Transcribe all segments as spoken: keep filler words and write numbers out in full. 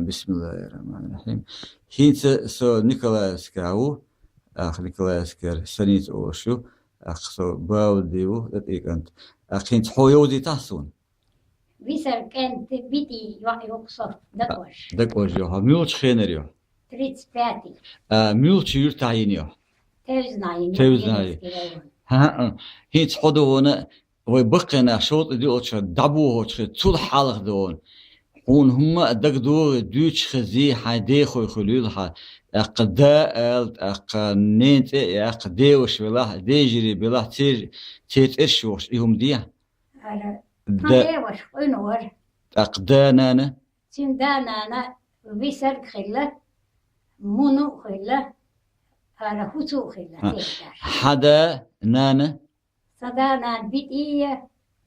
Бисмиллахир-рахманир-рахим. ХӀинца со Николаевская ву, ах, Николаевская станица олуш ю, ах, со Бауди ву, тӀекӀант. Ах, хӀинца хьо йовзийтахь суна? Висар кӀант битӀий йоӀ юкъа со дакӀош. ДакӀош йо, хьо муьлхачу хенара йо? Тридцать пятый. А, муьлхачу юьртахь йина йо? Тевзна йина. Тевзна йина. Ленинский район. ХӀаъ, хӀинца хьо ду вана, вай баккхий нах шовзткъе диъалгӀачу шарахь дӀабохочу хи цул хьалха ду вана. Хьуна хӀумма а дагадогӀий, дуьйцуш хезий, хьайн дехой хуьлийла хьан. ТӀаккха да ала, тӀаккха нен цӀе а яккха, деваш велахь, дежире белахь, цер-, церан цӀераш йохуш, и хӀума дехьа? Ара, да. Тхан деваш къуьнан вара. ТӀаккха да-нана? Цуьнан да-нана Висарг хилла, Муну а хилла, ара ХӀуцу а хилла, ХӀаъ. Церан даш. Хьан да-нана? Сан да-нана битӀий,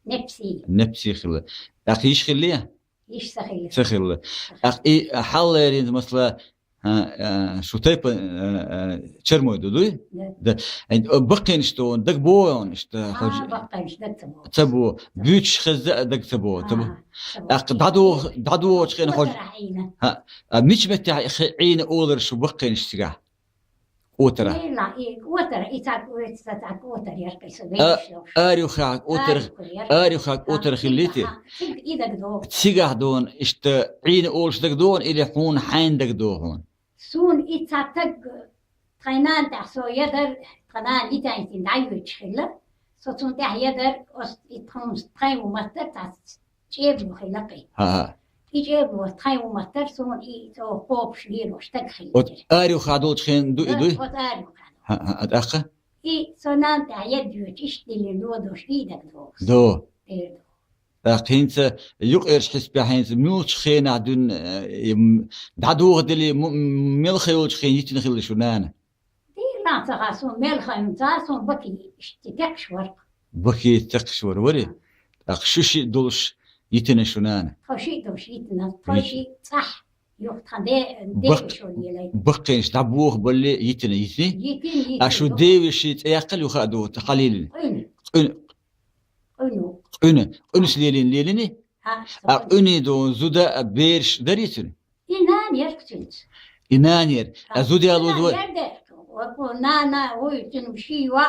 Непсий. Непсий хилла. ТӀаккха йиш хилла? Йиш ца хилла. Ца хилла. ТӀаккха и хьаллеринца, масала, а, а, шу тайпа, а, а, Чермой ду, дуй? Да. Да. Э, баккхийнаш ду вана, дагабогӀий вана, иштта, хьажа. Баккхийнаш даг ца богӀу. Ца богӀу. Буьйцуш хезна а даг ца богӀу, ца богӀу. Ца богӀу. ТӀаккха дӀадо-, дӀадохочу хенахь хьо-, КӀотарахь Ӏийна. ХӀаъ, а, мича меттехь хи Ӏийна олура шу баккхийнаш цигахь? КӀотарахь. Дела, и КӀотара, и цхьа, и цхьа, цхьа КӀотар яра кхин со, а, вешаш йолуш. Арахь кӀотар, арахь кӀотар хилла те? Цига, цига и дагадогӀу. Цигахь ду вана, иштта Ӏийна олуш дагадогӀу или хьуна хьайна дагадогӀу хьуна? Суна и цхьа таг, тхайн нана тӀехь со ядар, тхан нана йитина дӀайоьдуш хилла. Со цунна тӀехь ядар, оцу и тхуна тхайн ву маттара цхьа чӀебало хилла кхин. ХӀаъ, хӀаъ. И чӀебало тхайн ву маттара суна и цӀа кхобуш лелош таг хилла. Оцу арахь долчу хенахь ду и, дуй? Оцу арахь долчу. ХӀаъ, хӀаъ, тӀаккха? И со нана тӀехь яд йоьдуш, иштта диллина лодош, и дагадогӀу. До. Дера ду. ТӀаккха хӀинца юкъерчу хьисапехь хӀинца муьлхачу хенахь дуьйна, э, м-, дӀадохаделла, м-, мелхо йолчу хенахь йитина хилла шу нана? Дийна ца хаьа суна, мелхо ца хаьа суна, Баки иштта текхаш вара. Баки текхаш вара, вари? ТӀаккха шу шиъ долуш йитина шу нана? Тхо шиъ долуш йитина, тхо шиъ цӀахь юха тхан де-, баккхийнаш дӀабохабалале йитина, йитина? Йитина, йитина. А шу девешин цӀе яккхал юха а ду, хьалелина? Къуьна. Къуьна. Къуьна. Къуьна. Къуьнаш лелийна лелиний? ХӀаъ, а, къуьний ду, зуда а, бераш дарий цуьнан? И нана яра цуьнца. И нана яра. А, зуда ялоза вара? Нана яра дерг. О, о, нана, ой, цуьнан ши йоӀ,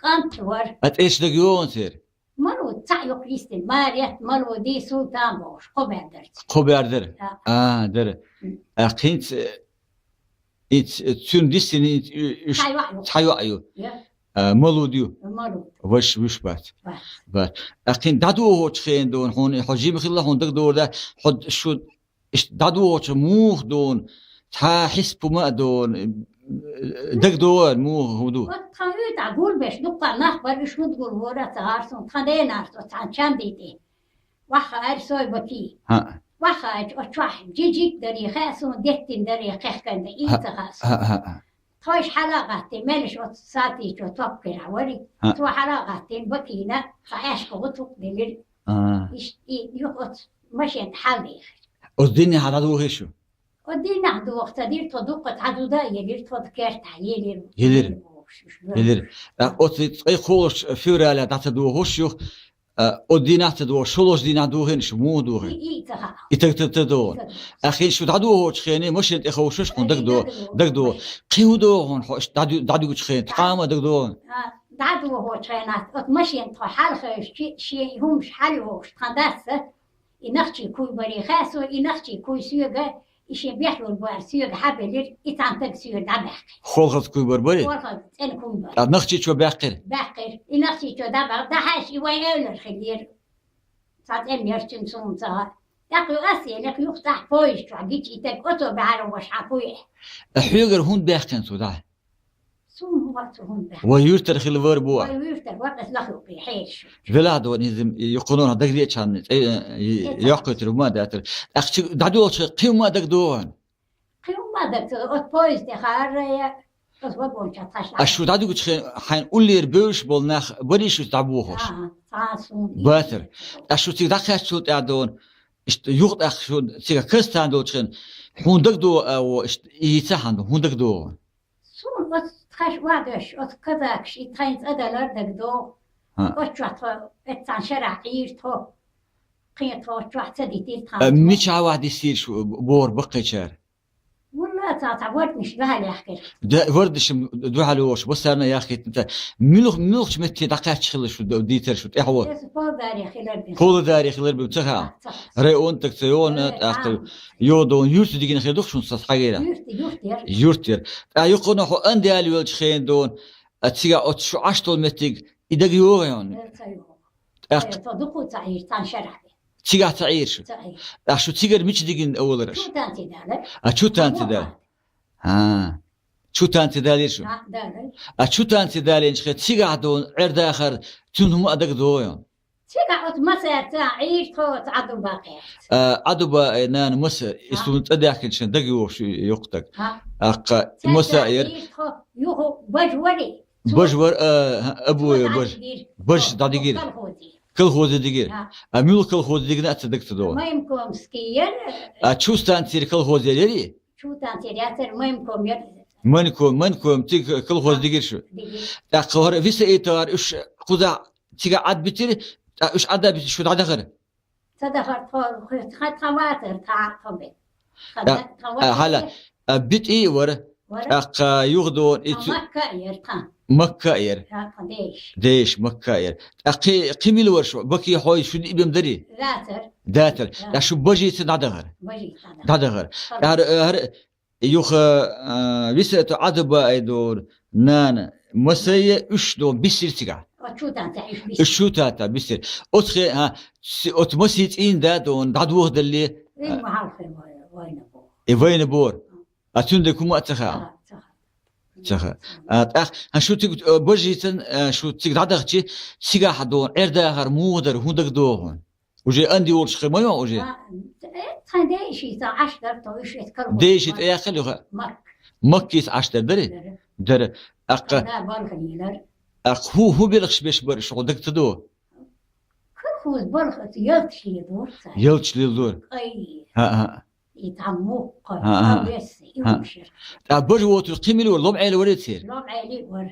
кӀант вара. А тӀерч дага йогӀун церан? Малуд, цхьаъ юкъа йистина, Марет, Малуди, Султан бохуш, кхо бер дара цуьнан. Кхо бер дара? А. А, дара. М. А, кхин ц-, и ц-, цуьнан дистина и ц-, уьш цхьа йоӀ ю. Цхьа йоӀ ю. Я. А, Малуд ю? Малуд. Ваша вуьш бац? Бац. Бац. А кхин дӀадохочу хенахь ду вана хьуна, хьо жима хилла хьуна дагадогӀур дац, хьо шу иштта дӀадохочу муха ду вана, цхьа хьисап хӀума а ду вана, дагадогӀу муха хӀун ду? Вот тхан уьйтӀахь гулбеш дуккха нах бара, уьш хӀунда гулвора ца хаьа суна, тхан денарца цхьана чамдий тӀе. Ваххаьрча сой Баки. ХӀаъ. Ваххаьрча оцу чохь жижиг дарий хаьа суна, деттина дарий кхехкан дан, и ца хаьа суна. ХӀаъ, хӀаъ, хӀаъ. Тхойша хьала а гӀаттина, мелаш оцу сатийчо топ кхирахь вари. ХӀаъ. Цо хьала а гӀаттина, Бакина, цхьа аьшка гӀу тукхделира. А. Иш-, и, юха оцу машен тӀе хьалдехира. Оцу дийнахь дӀадохийша шу? Оцу дийнахь доха ца дира, тхо дуккха цхьа зуда а елира, тхо кертахь елира. Елира. Елира. А, оцу цкъа кхолларчу февралехь дӀа ца дохош ю, а, оцу дийнахь ца дохош, шолгӀачу дийнахь дохийна шу, муха дохийна? И, и ца хаьа. И таг ца, ца дохийна. Ца дохийна. А хин шу дӀадохочу хенахь, машен тӀе ховшуш хьуна дагадо-, дагадо. Кхин хӀун доху хьуна хьо иштта дӀаду-, дӀадуьгучу хенахь, тхьамма дагадо хьуна? А, дӀадохочу хенахь, оцу машен тхо хьалхевшичи, шен хӀумаш хьалйохуш тхан дас а, и нахчий куй барий хаьа суна, и нахчий куй соьга, и шен бехлур бара соьга хьабелира, и цхьана таг соьга дӀабаьккхира. Холхаза куй бар барий? Холхаза цӀена куй бар. А нахчичо баьккхира? Баьккхира. И нахчичо дӀабаьккхира, дӀахьаьжча, и вайн эвлара хиллера. Цхьа цӀена ярчун суна ца хаьа. ТӀаккха ю ас елех юха цӀахь поезд чохь гича и таг, оцо баьхьара ваша хьан куй. А хьоьгара хӀунда баьккхина цо дӀа? Суна вац хӀунда баьхьа. Вай юьртара хила вара бу. Вай юьртара вара, ас лахуьйту хьераш. Велахь ду ван иза, и кхунор дагадеъчхьана, цӀе, и, йоккхуьйтур ма датар. ТӀаккха цу дӀадолчу кхин ма дагадогӀан. Кхин ма даг, оцу поезде хаарра я, оцу вагончохь тхаш. А шу дӀадуьгучу хен, хьайн уллера бевзаш болу нах барий шуьца дӀабохуш? Ага, цхьа а суна. Бацара. А шу цига дӀакхаьччул тӀаьхьа догӀун, иштта юха тӀаккха шу цига кастан долчу хен, хьуна дагадогӀу, а, во, иштта, и йица хьан ду, хьуна дагадогӀу? Суна оцу тхаш охьадоьшуш, оцу казакаш и тхайн цӀа далар дагадогӀу. ХӀаъ. Оцу чохь тхо, эццахь шарахь Ӏийра тхо. кхетахочохь ца дитира тхан. А, мичахь вахь дисийра шу бохура баккхийчара? Валла, цхьа, цхьа варднаш дуьхьал яхкира. Да, варднаш дуьхьал йолуш, массарна а яхкийтина. Муьлх-, муьлхачу метте дӀакхаьчча хилла шу д-, дийцар шу тӀаьхьо? Иза Павлодаре хилар бен. Павлодаре хилар бен ца хаьа? Ца хаьа. Район тӀаккха ца йогӀу, э, тӀаккха а. Йо, дон, юьрта дигина хир ду-кх шуна сан схьагира? Юьрта, юьрта яра. Юьрта яра. ТӀаккха юххуна хьо Андаьла велчу хенахь дон, а, цигахь оцу шу Ӏаш долу меттиг и дага йогӀу хьуна? Э, ца йогӀу. ТӀаккха. Э, тхо дукха ца Ӏийра, цхьана шарахь бен. Цигахь ца Ӏийра шу? Ца Ӏийра. ТӀаккха шу цигара мича дигина олура аша? Чу танце далар. А, чу танце далар? ХӀа. Чу танце далийра шу? ХӀа, далар. А чу танце далийначу хе цигахь дон Ӏер дахар, цуьнан хӀума а дага догӀу хьуна? Цигахь оцу масаьрца Ӏийра тхо оцу Ӏадуба кхерца. А, Ӏадуба, э, нана маса, и суна цӀа даьхкинчу хенахь дага йогӀуш йоккха дага. ХӀа. ТӀаккха и маса а яра. Ӏийра тхо, юха бажа варий? Бажа вара, а, абу, бажа. Бажа дӀадигира. Колхозе дигира. А муьлха колхозе дигна а ца дага ца догӀу? Маймкомский яра. А чу станцера колхозе ярий? Чу станцера яцара, Маймком яра. Маймком, Маймком, цига колхозе дигира шу? Дигира. ТӀаккха хӀара виса этар уьш кхузахь цигахь Ӏадбитира, ткъа уьш Ӏадбитира шу дӀадахара? Ца дахара тхо, тхан, тхан вацара, тхан, тхан бен. Тхан, а, тхан а, вацара. Хьала, а, битӀий а вара. Вара. ТӀаккха юха дон и цу Макка а яра тхан. Макка а яра. Ша тхан деш. Деш, Макка а яра. ТӀаккха кхин, кхин мила вара шу? Бакий хьой шуна и бен дарий? Дацара. Дацара. Да. ТӀаккха шу бажица дӀадахара? Бажица дӀадахара. ДӀадахара. ХӀара, хӀара, Юха, а, виса а ту Ӏадуба ай дора, нана, масайя уьш дон бисира цигахь. Оцу чу тата уьш бисира. Уьш чу тата бисира. Оцу хе-, а, си-, оцу масий цӀийнан да дон, дӀадохадалле, вин а, ма хьалхе вай-, вайна боху. И вайна бора. А цуьнан дерг хӀума а ца хаьа. Ца хаьа, ца хаьа. Ца хаьа. А, тӀаккха, а, шу цига, а, бажийцан, а, шу цига дӀадахчи, цигахь дон, Ӏер дахар муха дара, хӀун дага догӀу хьуна? Уже анди волчу хир ма йо уже? А, э, тхан деши ца Ӏаш дар то, уьш эцкар. Деши тӀе яххал юха? Мак. Маккис Ӏаш дар дари? Дара. Дара. Аккха. Да, балха йилар. Аккха хӀу, хӀу белхаш беш бар шу даг ца до? Кху хуз балха ялташ ле дур ца. Ялташ ле дур. Ай. ХӀа, хӀа. И там мукка, хӀа, хӀа, там вес, и хӀа. Умшир. А бажа вотур кхин мила вар, лом Ӏела варе цер? Лом Ӏели вар.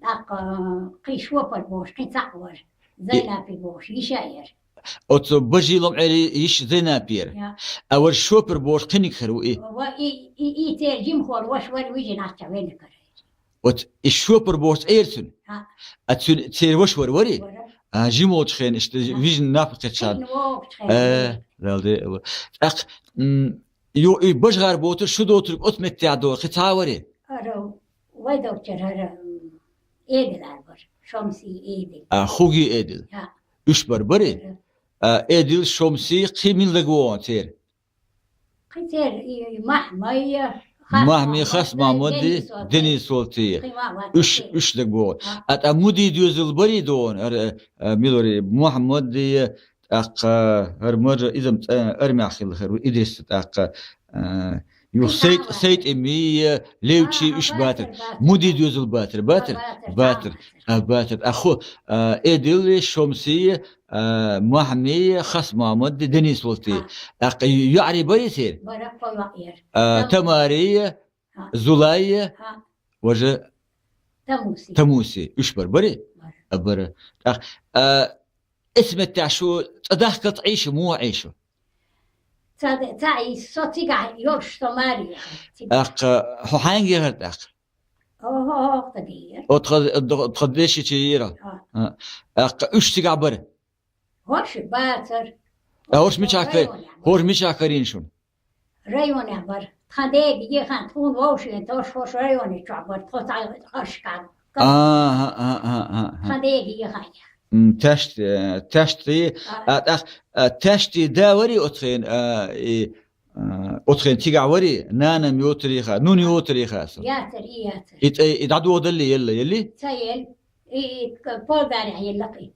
ТӀаккха кхин шопар бохуш, кхин цхьаъ вара. Зайнапи бохуш, йиша яра. Оцу бажий лом Ӏели йиш Зайнапи яра. Я. А вара шопар бохуш кхиниг хир ву и? Ва и, и, и церан жимхор ваша вара, вижина ахча венна кара. Оцу и шопар бохуш цӀе яра цуьнан? ХӀа. А цуьнан церан ваша вара вари? Вара. А, жимолчу хенахь иштта, я, вижина наб кхетча. Кхин вогӀучу хенахь. Э, далде. ТӀаккха, м, ю-, и бажгӀар боцург, шу доцург оцу меттехь дора, кхин цхьа а вари? Ара, вай докчар ара, м, Эдил ар бар. Шомси Эдил. А, хуги Эдил. Я. Уьш бар бари? Ара. А, Эдил, Шомси, кхин мила даг вогӀу церан? Кхин церан, и, и Махьмай, Хас Махьми, Махьмад, Хас Махьмадди, Денис Волти. Денис Волти. Кхин ма вац. Уьш, уьш даг вогӀу. А. А, тӀа Муди доьзал бари догӀун, ара, а, мила вари, Мухьаммадди, тӀаккха хӀара маржа иза-м цӀа армехь хилла хир ву Идрис, тӀаккха, а, юха Сайт-, Сайтимия, Левчи, а, уьш а, бацар. Бацар, бацар. Муди доьзал бацар, бацар? А, бацар, бацар. А, бацар. А, ху, а, Эдилли, Шомсия, а, Махьмия, Хас Махьмадди, Денис Волти. А. ТӀаккха ю-, юьӀари бари церан? Бара, кхо юьӀ яра. А, Там- Тамария, а, Зулайя, а, важа Тамуси. Тамуси. Уьш бар бари? Бара. А, бара. ТӀаккха, а, Эцу меттехь шу цӀа дахкал цӀа Ӏийша, муха Ӏийша? Ца, ца Ӏийша, со цигахь йолуш со маре яхара. ТӀаккха хьо хьаьнга яхара тӀаккха? О, хьо, хьо, тхан дийра. О, тхан, тхан дешичи йира. А. А. ТӀаккха уьш цигахь бара? ХӀорш бацара. А хӀорш мичахь кар-, районехь бара. ХӀорш мичахь карийна шуна? Районехь бара. Тхан дега ехан, тхуна вовшийн тосхош районе чохь бара. Тхо цхьа Ӏаш кхаьбна. Аха, аха, аха, аха. Тхан дега ехан. М, тешт-, э, тешти, а, а, тӀаккха, а, тешти да вари оцхен, а, и, а, оцхен цигахь вари, нанам йотариха, нун йотариха со. Яцар, и яцар. И тӀе, и дӀадохадалли елла, елли? Ца елла. И, и, к-, полдарехь елла кхин.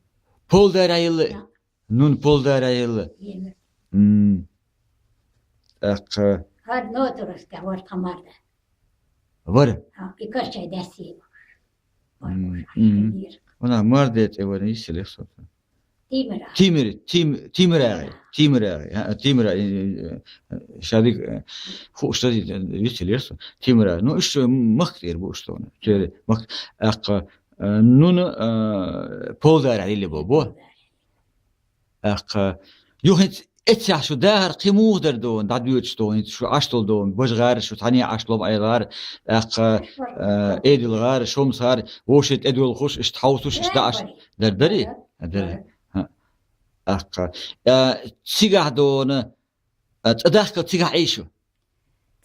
Полдарехь елла? Да. Нун полдарехь елла? Елла. М. ТӀаккха. ХӀара Нотаровскехь вара тхан марда. Вара? А, и Карчай даьсси. Вара, м, вара, м. Вара. Вана марда тӀе вара, йисилех со. Тимира. Тимир, Тим-, Тимирагъи, Тимирагъи, а, Тимира, э, э, шадик, э, ху, что, э, йисилех со. Тимира. Ну, уьш махкатӀера бу, что он. Церан махк-, тӀаккха, э, нуна, э, полдарехь елла бу, бу. ТӀаккха, Юха хӀинца эццехь шу дахар кхин муха дара дона, дӀадоьдуш дона, хӀинца шу Ӏаш долу дона, Бажа гӀара, шу цхьаьна Ӏаш лом Ӏела гӀара, тӀаккха, э, Эдил гӀара, Шомс гӀара, вовшийн тӀедоьлхуш, иштта хьовсуш, иштта Ӏаш дара, дарий? Дара. ХӀа. ТӀаккха, э, цигахь дона, э, цӀа дахкал цигахь Ӏий шу?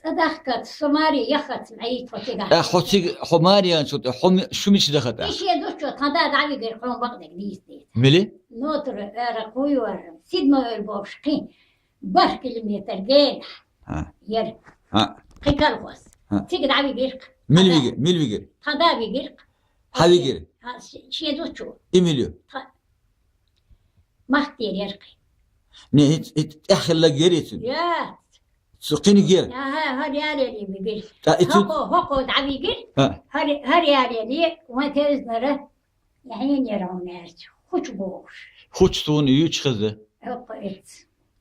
ЦӀа дахкац, со маре яххац, Ӏий тхо цигахь. Э, хьо цига, хьо маре яьлча, хьо ми-, шу мича даха тӀаккха? И шен зудчо тхан да дӀавигира, хьуна бакъдерг дийца деза. Мили? Нотара ара кхуйора, Сидмаойл бохуш кхин бархӀ километр генахь. ХӀа. Яра. ХӀа. Кхин колхоз. ХӀа. Цига дӀавигира-кх. Мила вигира? Мила вигира? Тхан да вигира-кх. Хьан вигира? А, ш-, шен зудчо. И мила ю? Тхан махкера яра-кх. Не, хӀинца, хӀинца тӀехь хилла гера цуьнан? Яц. Цу кхиниг яра? Аха, хӀара ялале вигира. ТӀа и цу- ХӀокхо, хӀокхо дӀавигира. А. ХӀара, хӀара ялале, вайн тевзанара, я хьенера хьуна аьлча, Хуча бохуш. Хуча суна юьйцуш хеза. ХӀокхо эц.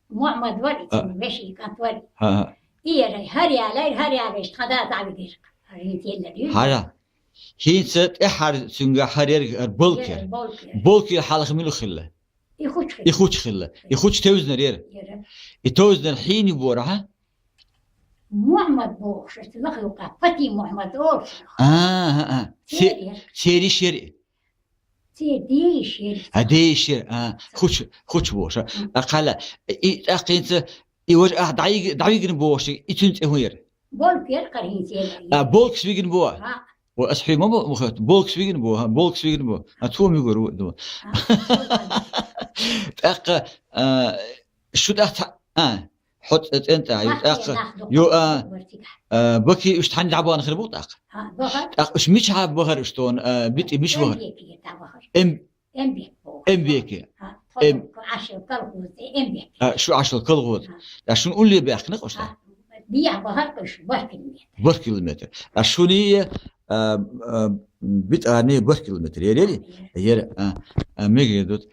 Мухьаммад вара, а, вешин кӀант вара. ХӀа, хӀа. И яра, хӀара ялайра, хӀара ялайра, тхан да дӀавигира. ХӀара хӀинца еллар ю. ХӀара. ХӀинца тӀаьххьара цуьнга хӀара яра, хӀара болк яра. Яра, болк яра. Болк яра хьалха мила хилла? И Хуча хилла. И Хуча хилла. И Хуча тевзанара яра. Яра. И тевзанара хьенан бора, хьа? Мухьаммад бохуш, оцу лаха юкъа, Пати Мухьаммад олуш. А, а, а. Церан яра. Церан йиш яра? Церан ден йиш яра. А, ден йиш яра, а. Хуча, Хуча бохуш, а. М. А, кхала, и тӀаккха хӀинца, и важа ахь дӀайиг-, дӀавигина бохуш, и цуьнан цӀе хӀун яра? Болк яра, кхара хӀинца яра. А, болкс вигина бу? А. Ва ас хьуьй ма бу-, ма хатта, болкс вигина бу, хӀа, болкс вигина бу. А, цо муьгур ву, ду. А, цо ву. ТӀаккха, а, шу тӀаккха ца-, а, хьо цӀе-, цӀен тӀе ю, тӀаккха, ю, а, а, Баки уьш тхьаьна дӀабахана хир бу тӀаккха? А, бахар. ТӀаккха уьш мичахьа бахара уьш тхуна, а, битӀи мича бахара? Эмбеке дӀабахара. Эм-, Эмбек боху. Эмбеке. А, эм-, тхо Ӏаш йолу колхоза тӀе Эмбек. А, шу Ӏаш йолу колхоза. А. А шуна улле баьхкина-кх уьш? А, дехьа бахар-кх уьш, бархӀ километр. БархӀ километр. А шуний, а, а, битӀарний бархӀ километр. Яра, яра? А, яра. Яра, а, а, мегар ду.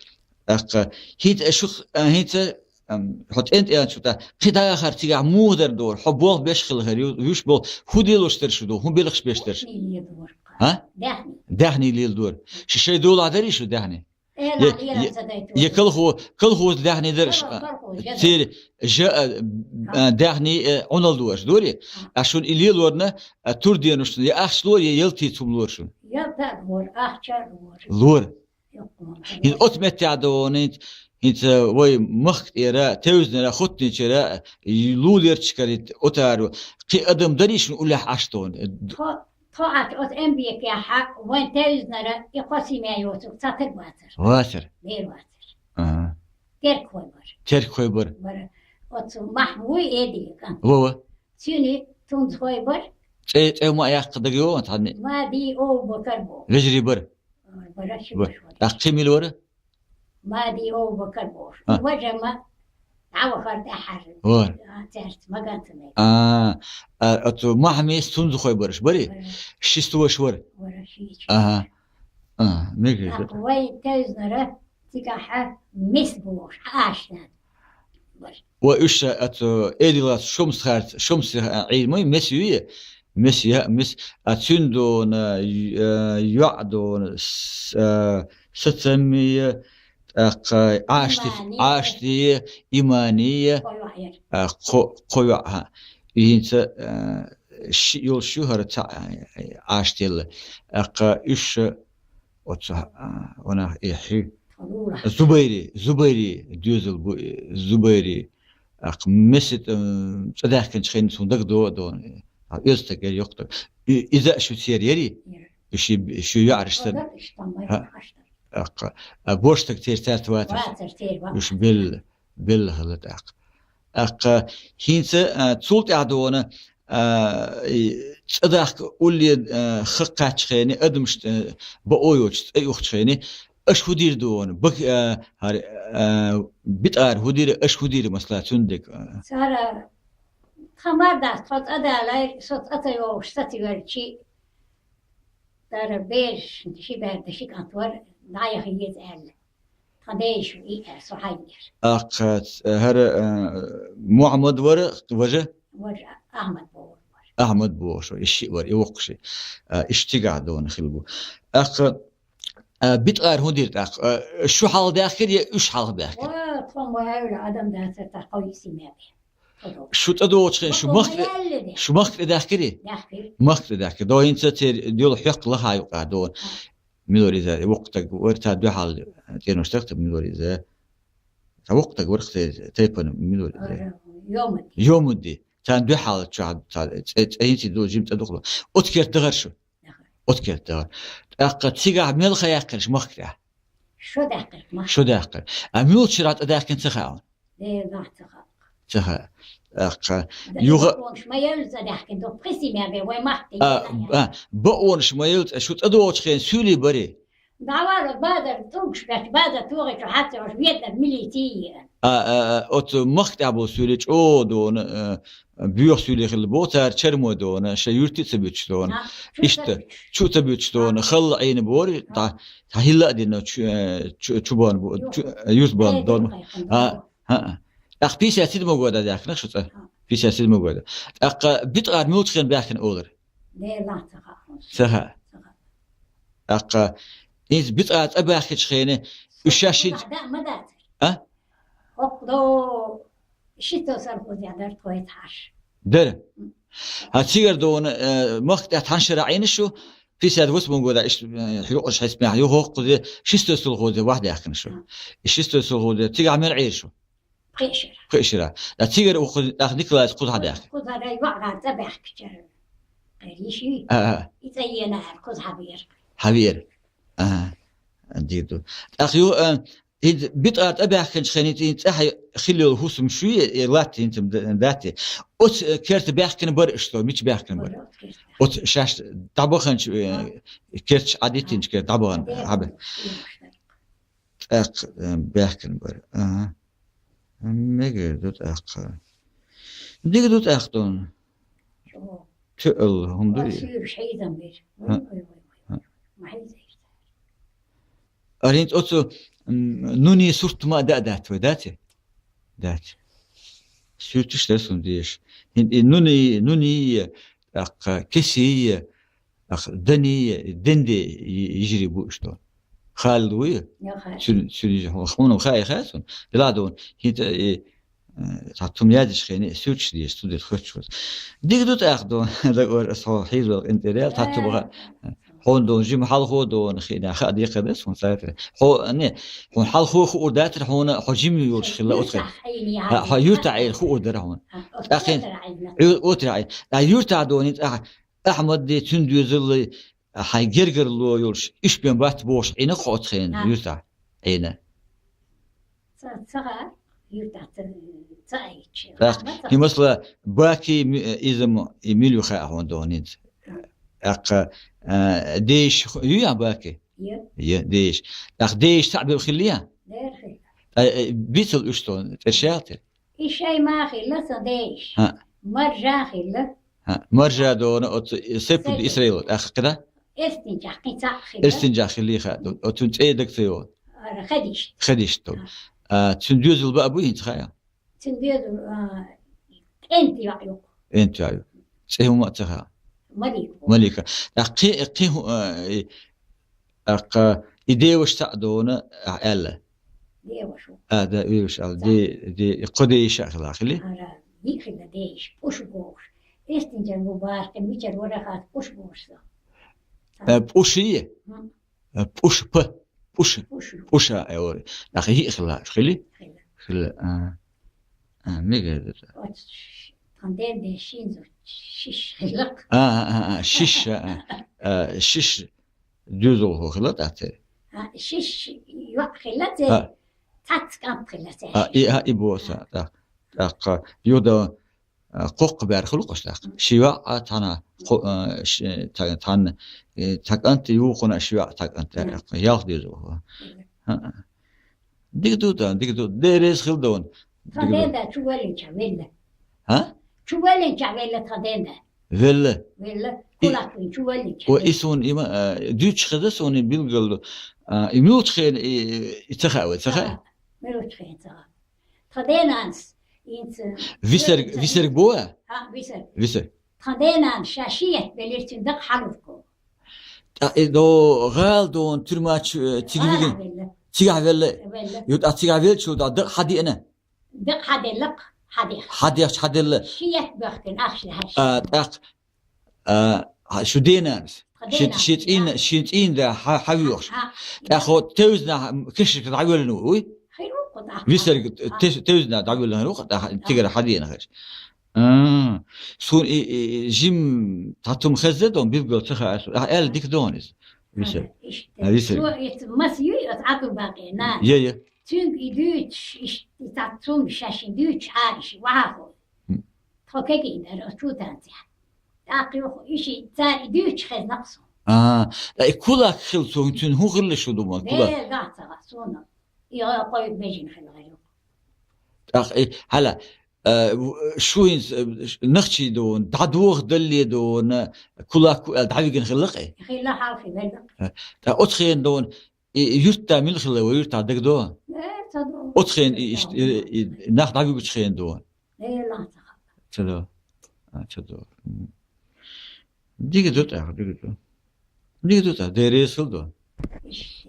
ТӀаккха хӀинца шу, а, хӀинца, ам, хьо цӀен тӀе яьлча тӀаккха, кхин дахар цигахь муха дара дора? Хьо болх беш хилла хир ю, юьш болу, хӀун лелош дара шу ду, хӀун белхаш беш дара шу? Даьхни леладора-кх. А? Даьхни. Даьхни леладора. Шу шайн долахь дарий шу даьхни? Э, я, ла-, я, я, ца дайту. Я колхо-, колхоза даьхни дара шу? Колхоз, я, церан жа, а, а, даьхни, э, Ӏуналла ду аша, дори? А. А шуна и лелорна, а, тур деношна, я ахча лора, я ялтица хӀума лора шуна? Ялта а лора, ахча а лора. Лора. ХӀинца оцу меттехь дона, хӀинца, хӀинца вай махка тӀера, тевзанара, хӀоттинчера, лулерчикара, оцара, кхин адам дарий шуна уллехь Ӏаш дона? Тхо, тхо Ӏаш оцу Эмбекехь, вайн тевзанара, и кхо семья йоцург цхьатера вацара. Вацара? Бер вацара. Ага. Теркхой бара. Теркхой бара. Бара. Оцу Махьмуй Эдика. Во, во. Цуьнан Тунзахой бара. ЦӀе, цӀе ма яккха дага йогӀу цхьанне? Мади Овбакар боху. Вежарий бара? Бара, ши ваша вара. ТӀаккха кхин мила вара? Мади Овбакар боху. А. Важа ма дӀавахар тӀаьхьара. Вара. А, цаьрца маган ца мега. А, а, оцу Махьмис Тунзахой бараш барий? Бара. Ши сту ваша вара? Вара, ши. Ага. А, мегар ду. ТӀаккха вай тевзанара цигахь Мес бохуш, Ӏашнан. Ва уьш оцу Эдилаца Шомсхарца, Шомс, а, Ӏийр ма ю, Мес юй? Мес я, Мес. А цуьнан дона, ю-, а, йоӀ дона, с-, а, Сацамми я, тӀаккха Ӏашти, Имани. Ӏашти я, Имани я. Кхо йоӀ яра. А, кхо, кхо йоӀ, хӀа. И хӀинца, а, шиъ йолуш ю хӀара цхьаъ, а, Ӏаштелла. ТӀаккха уьш, оцу, а, ванах, и хьи. Зубайри, Зубайри доьзал бу, э, Зубайри. Ах, месет, м, цӀа даьхкинчу хенна суна дагадогӀу а догӀу. А, оьзда стаг яра, йоккха стаг. И, иза а шу церан ярий? Яра. И ши, ши йоӀараш санна. Ах, а, бош стаг церан цаьрца вацар. Вацар церан, вацар. Уьш белла, белла хилла тӀаккха. Ах, хӀинца, а, цул тӀаьхьа догӀу, а, и цӀа дахка улле, а, хаккхаччу хене, адамашна, а, бакъо йоцуш цӀа юхучу хене, аша хӀун дийр ду вана? Бак-, а, хӀара, а, битӀара хӀун дийр, аша хӀун дийр, масала, цуьнан дега? Цара тхан мар дац, тхо цӀа далайра, со цӀа ца йогӀуш, сацаверчи, цара бераш, ши бер дан ши кӀант вара, дӀаяха еза аьлла. Тхан дайша ву и аьлла, со хьайгира. Аккха, хӀара, а, Мухьаммад вара, важа? Важа, Ахьмад боху вара. Ахьмад боху шо, и шиъ вара, и воккха шиъ. А, иштта цигахь догӀу хилла бу. Аккха, а, битӀара хӀун дира тӀаккха? А, шу хьалха даьхкира я уьш хьалха даьхкира? Ва, Тхо ма аьлла, адам дацар тӀаккха кхо-йиъ семья бе. Шу тӀадогӀучу хенахь шу махка тӀе, шу махка тӀе даьхкирий? Даьхкира. Махка тӀе даьхкира. До хӀинца церан доьлху хьокху лаха юкъа до. Мила вара иза, воккха стаг вара, царна дуьхьал цӀенош тахта мила вара иза. Цхьа воккха стаг вара-кх церан тайпана, мила вара иза. Йомадди. Йомадди. Царна дуьхьал чохь цхьа цӀе, цӀе хӀинца ду, жима цӀа ду-кх. Оцу керта дахара шу? Оцу керта дахара. ТӀаккха цигахь мел хан яьккхира шу махка тӀехь? Шо даьккхира махка. Шо даьккхира. А муьлхачу шарахь тӀедаьхкина ца хаьа хьуна? Дела, ца хаьа. Ца хаьа. ТӀаккха юха бакъонаш ма елла цӀа даьхкина, ду пхи семья бе вай махка тӀе. А, а, бакъонаш ма елла цӀа, шу тӀадогӀучу хенахь суьйлий барий? ДӀавала базар, тӀулгаш бетташ, базар тохийча хьаьрцахь, уьш ведар милици. А, а, а, оцу махка тӀехь болу суьйлий чӀогӀа дона, а, боьха суьйлий хилла боху, цара чармо дона, шайн юьртий а ца буьтуш дона. Иштта, чу а ца буьтуш дона, халла Ӏийна бора, дӀа, дӀа хӀилла а дина, чу, э, чу, чу бан бу-, чу, юьрта бан дона. А, а, а. ТӀаккха пятьдесят седьмой года даьхкина шу цӀа? Пятьдесят седьмой года. ТӀаккха биткъара муьлхачу хенахь баьхкина олура? Дела, ца хаьа хьуна. Ца хаьа. Ца хаьа. ТӀаккха иза биткъара цӀа баьхкинчу хенахь уьш шаьш хӀинца... ДӀа ма дацара. А? ХӀокху до ши совхозехь дара тхоьца хьарш. Дара. Хьан цигара дона, э, махка тӀехь цхьана шарахь Ӏийна шу, пятьдесят восьмом года иштта, э, хьоькхуш хьесапехь ю хӀокхузе, шестой совхозе вахьдаьхкина шу. И шестой совхозе цигахь мел Ӏийра шу? Пхи шера. Пхи шера. Ткъа цигара ву кхуза, тӀаккха Николайс кхуза хьадаьхкира? Кхузара йоӀ гӀар цӀа баьхкичара. Къерийши? А, а. И цӀа ена аьлла, кхуза хьавера. Хьавера. А, дийр ду. ТӀаккха ю, а, иза биткъара цӀа баьхкинчу хенахь, и цӀа хьа-, хилла йолу хӀусам шуй, и латта хӀинца м-, д-, датти. Оцу, э, керта баьхкина бара иштта, мича баьхкина бара? Бара оцу керта. Оцу шаьш дӀабаханчу, э, керташ Ӏадиттинчу керта дӀабахана, хьаба. ТӀаккха, э, баьхкина бара. Ага. Мегар ду тӀаккха. Дика ду тӀаккха дона. Чо. Тоьалла хӀума ду и. Суьйраш хьийзам бира. Ой, ой, ой, ой. Ма хьийзийша. Ара хӀинца оцу, м, нуний сурт ма а даа дац вай, дац? Дац. Суьрташ дара суна дезаш. ХӀинца и нуний, нуний, тӀаккха кесий, ах, Дани, Денде йижарий бу иштта. Халид вуй? Йо, Халид. Цуьнан, цуьнан йижа, хьуна хаьа, хаьа суна. Делахь а дона, хӀинца и, э, цхьа цум яздечу хенахь, суьрташ дезаш, цу дерг хоьттуш ваза. Дика ду тӀаккха дона, дагор ас хьо хьийзор къинтӀера ял, цхьа цум ха-, хьуна дона жима хьалхо дона, хиъна хаа декхар дац хьуна цаьртара. Хьо, не, хьуна хьалхо хуур дацара хьуна, хьо жима йолуш хилла оцу хенахь. Хьо юьртахь Ӏийна хуур дара хьуна. ТӀаккха хӀинца, оцу Ӏийна. Ткъа юьртахь дона хӀинца ахьа Ахьмадди, цуьнан доьзаллий, хьайн гергарло йолуш, уьш бен бац бохуш Ӏийна-кх хьо оцу хенахь юьртахь? Ӏийна. Ца, ца гӀа, юьртахь ца, ца Ӏийча. ТӀаккха, хӀин масала, Баки ми-, иза м-, и мила ю хаьа хьуна дона хӀинца. ТӀаккха, а, Дейш ху-, юй ахь Баки? Ю. Ю, Дейш. ТӀаккха Дейш цхьаъ бевлла хиллий ахь? Дера хилла. Ткъа, э, бицал уьш дона, тӀерш ял тера? И шай ма хилла сан Дейш. ХӀаъ. Маржа хилла. ХӀаъ. Маржа дона оцу Сеппуд Исраил, тӀаккха кхидӀа? Эрстинчохь кхин цхьаъ хилла. Эрстинчохь хиллий хаьа, оцу цӀе дага ца йогӀу. Ара, Хадиш. Хадиш ду. А, цуьнан доьзал баа буй хӀинца хаьа? Цуьнан доьзал, а, кӀентан йоӀ ю. КӀентан йоӀ ю. ЦӀе хӀума а ца хаьа? Малика. Малика. ТӀаккха кхин, кхин хӀу-, а, и, тӀаккха и деваш цхьаъ дона, ахь аьлла. Деваш ву. А, да, деваш аьлла. Де, де, и кхо Дейш а хилла, хили? Ара, йиъ хилла Дейш, пӀуш бохуш. Эрстинчара бу бахкина, мичара вара хатта пӀуш бохуш со. Э, пӀуший? ХӀм. Э, пӀуш, п-, пӀуш. ПӀуш. ПӀуш, а, э, ора. ТӀаккха йиъ хилла, хили? Хилла. Хилла, а. А, мегар ду. Оцу ш-, тхан ден ден шин зу шиш хилла-кх. А, а, а, а, шиш, а, а, а, шиш. Доьзалхо хилла тӀаккха церан? А, шиш йоӀ хилла церан. А. Цхьацца кӀант хилла церан. А, и, а, и боху сан, тӀаккха, тӀаккха, юха, а, кхоккха бер хуьлу-кх уьш тӀаккха. Ши йоӀ а цхьана, кхо-, а, ши, цхьа-, цхьана, э, цхьа кӀант, юххана ши йоӀ, цхьа кӀант, тӀаккха, ялх доьзалхо. ХӀаъ. Дика ду тӀаккха, дика ду. Дела реза хила дона. Тхан ден да чу валлинчохь велла. ХӀа? Чу валлинчохь велла тхан ден да. Велла? Велла. И, кулак вин чу валлинчохь. О, и суна, и ма, а, дуьйцуш хеза суна и билггал. А, и муьлхачу хенахь и, и ца хаьа вай, ца хаьа? Ца хаьа. Муьлхачу хенахь ца хаьа. Тхан денанас, инца, висарг, висарг бу а? А, висарг. Висарг. Тхан денанас ша шиъ етта белира цуьнан дакъа хьалург. ТӀаккха и до гӀала дона туьрма чу, э, цига вигина. ГӀала велла. Цигахь велла. Велла. Ю, тӀаккха цигахь веллачул тӀаккха дакъа хьадеана? Дакъа хьаделла-кх, хьадех. Хьадех хьаделла. Ши етт бахкана ахча лахьаш. А, тӀаккха, а, хьа-, шу денанас. Тха ши, денанас, ши цӀийна, да. Ши цӀийна да хьа-, хьавоьхуш. Хьа, тӀаккха да. Хьо тевзана кешнашка дӀавоьллина ву, уй? Хир ву-кх тӀаккха. Висарг, хьа, те-, тевзана дӀавоьллина ву-кх, тӀаккха тигара хьадеана хир. А, суна и, и, и жим цхьа цум хезна дон, билггал ца хаьа суна. Ахьа аьлла дика дон иза. Висар. Иштта. А, висар. Цо, и ц-, маса юй, оцу Ӏабдул-Бакъина? Я, я. Цуьнга и дуьйцуш, иштта, и цхьа цум шаьшшинна дуьйцуш Ӏаьржа, вахьа хьо. Хм. Тхо кегийна дара, оцу чу танцехь. ТӀаккха юха и ши цара и дуьйцуш хезна-кх суна. А, ткъа и кулак хилла цо, цуьнан хӀун хилла шу ду ма, кулак? Дера, гахь ца хаьа суна. И гӀо-, кхо бежана хилла гӀайра. ТӀаккха и, хьала, а, в-, шу хӀинца, а, нахчий дон, дӀадоха далле дон, кулак ку аьлла дӀавигина хилла-кх и? Хилла, хьалхе велла-кх. А, тӀаккха оцу хенахь дон, и, и юьртда мила хилла, вай юьртахь дагадо? Э, ца до. Оцу хенахь и, иш-, и, и, нах дӀавигучу хенахь дон? Э, ла ца хаьа. Ца до. А, ца до. М. Дика ду тӀаккха, дика ду. Дика ду тӀаккха, Дела реза хила дон. Иш.